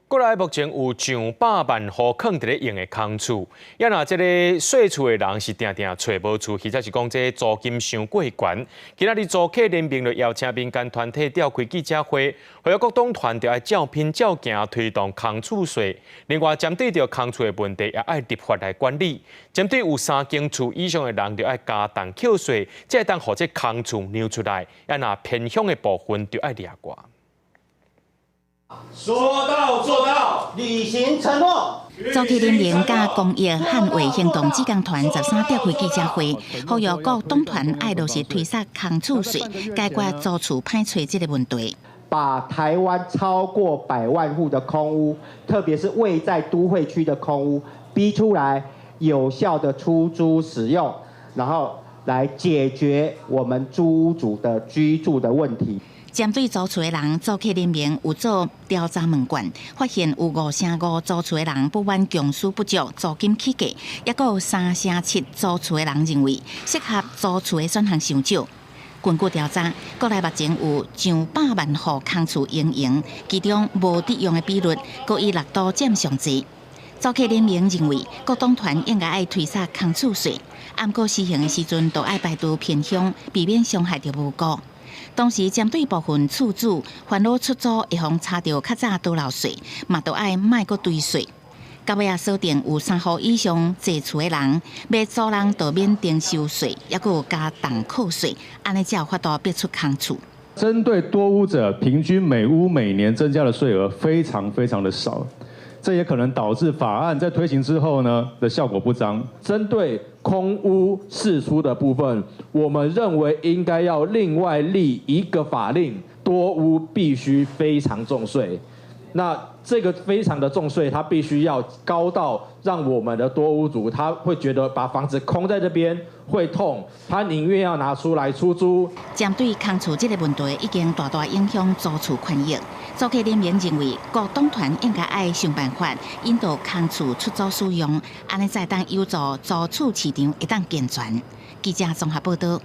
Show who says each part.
Speaker 1: 國內目前有上百萬戶囥佇咧用的空厝，猶若這个稅厝的人是定定揣無厝，或者是講這租金傷過懸。今仔日租客聯盟就邀請民間團體召開記者會，呼籲各黨團著愛照拼照行推動空厝稅。另外，針對著空厝的問題，也愛立法來管理。針對有三間厝以上的人，著愛加重扣稅，才會當予這空厝讓出來。猶若偏鄉的部分，著愛掠過。
Speaker 2: 說到做到，
Speaker 3: 履行承諾。
Speaker 4: 租客聯盟佮公益捍衛行動志工團13召開記者會，呼籲各黨團愛落實推捒空厝稅，解決租厝歹揣這个問題。
Speaker 3: 把台灣超過百萬戶的空屋，特別是位在都會區的空屋，逼出來有效的出租使用，然後來解決我們租屋主的居住的問題。
Speaker 4: 針對租厝的人，租客聯盟有做調查問卷，發現有5成5租厝的人不滿強勢不足，租金起價，抑閣有3成7租厝的人認為適合租厝的選項傷少。根據調查，國內目前有上百萬戶空厝營用，其中無佇用的比率，閣以六都佔上濟。租客聯盟認為，各黨團應該愛推捒空厝稅，毋過施行的時陣，都愛排除偏鄉，避免傷害著無辜。同時，針對部分厝主煩惱出租會予查著較早多漏稅，嘛都愛莫閣追稅。到尾仔鎖定有三戶以上濟厝的人，欲租人就免徵收稅，抑閣有加重課稅，按呢才有法度逼出空厝。
Speaker 5: 針對多屋者，平均每屋每年增加的稅額非常非常的少，這也可能導致法案在推行之後呢的效果不彰。
Speaker 6: 針對空屋釋出的部分，我們認為應該要另外立一個法令，多屋必須非常重稅。那這個非常的重稅，它必須要高到讓我們的多屋主他會覺得把房子空在這邊會痛，他寧願要拿出來出租。
Speaker 4: 針對空厝這个問題，已經大大影響租厝權益。租客聯盟認為，各黨團應該愛想辦法引導空厝出租使用，按呢才會當有助租厝市場會當健全。記者綜合報導。